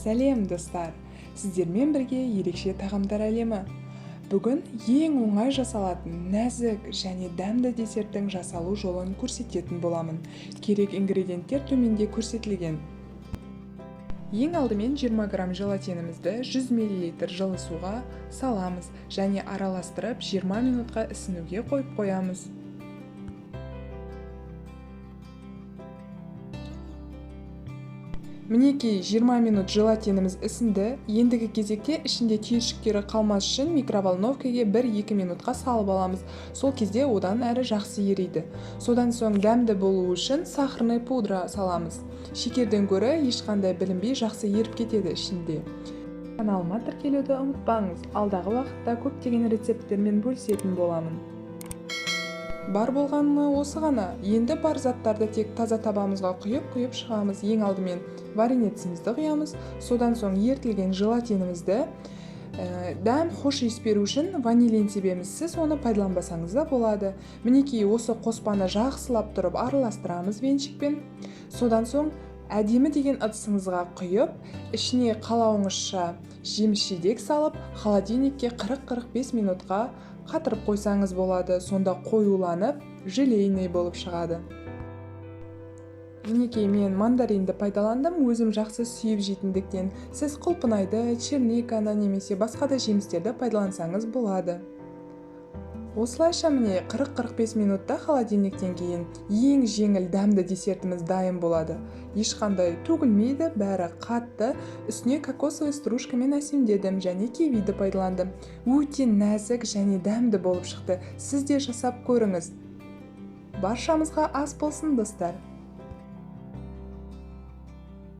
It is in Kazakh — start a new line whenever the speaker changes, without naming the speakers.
Сәлем, достар! Сіздермен бірге ерекше тағамдар әлемі. Бүгін ең оңай жасалатын нәзік және дәмді десерттің жасалу жолын көрсететін боламын. Керек ингредиенттер төменде көрсетілген. Ең алдымен 20 грамм желатинімізді 100 мл жылы суға саламыз және араластырып 20 минутқа ісінуге қойып қоямыз. Мінекей, 20 минут желатиніміз ісінді. Ендігі кезекте ішінде түйіршіктері қалмас үшін микроволновкаге 1-2 минутқа салып аламыз. Сол кезде одан әрі жақсы ериді. Содан соң дәмді болу үшін сахарный пудра саламыз. Шекерден гөрі ешқандай білінбей жақсы еріп кетеді ішінде. Каналыма тіркелуді ұмытпаңыз. Алдағы уақытта көптеген рецепттермен бөлісетін боламын. Бар болғаны осы ғана. Енді бар заттарды тек таза табамызға құйып-құйып шығамыз. Ең алдымен варенецімізді құямыз. Содан соң ерітілген желатинімізді, дәм хош иіс беру үшін ванилин себеміз. Сіз оны пайдаланбасаңыз да болады. Мінекей, осы қоспаны жақсылап тұрып араластырамыз венчикпен. Содан соң әдемі деген ыдысыңызға құйып, ішіне қалауыңызша жеміс жидек салып, холодильникке 40-45 минутқа қатырып қойсаңыз болады. Сонда қоюланып, желейный болып шығады. Мінекей, мен мандаринді пайдаландым, өзім жақсы сүйіп жейтіндіктен. Сіз құлпынайды, черниканы немесе басқа да жемістерді пайдалансаңыз болады. Осылайша міне 40-45 минутта холодильниктен кейін ең жеңіл дәмді десертіміз дайын болады. Ешқандай төгілмейді, бәрі қатты. Үстіне кокосовый стружкамен әсемдедім және кивиді пайдаландым. Өте нәзік және дәмді болып шықты. Сіз де жасап көріңіз. Баршамызға ас болсын, достар.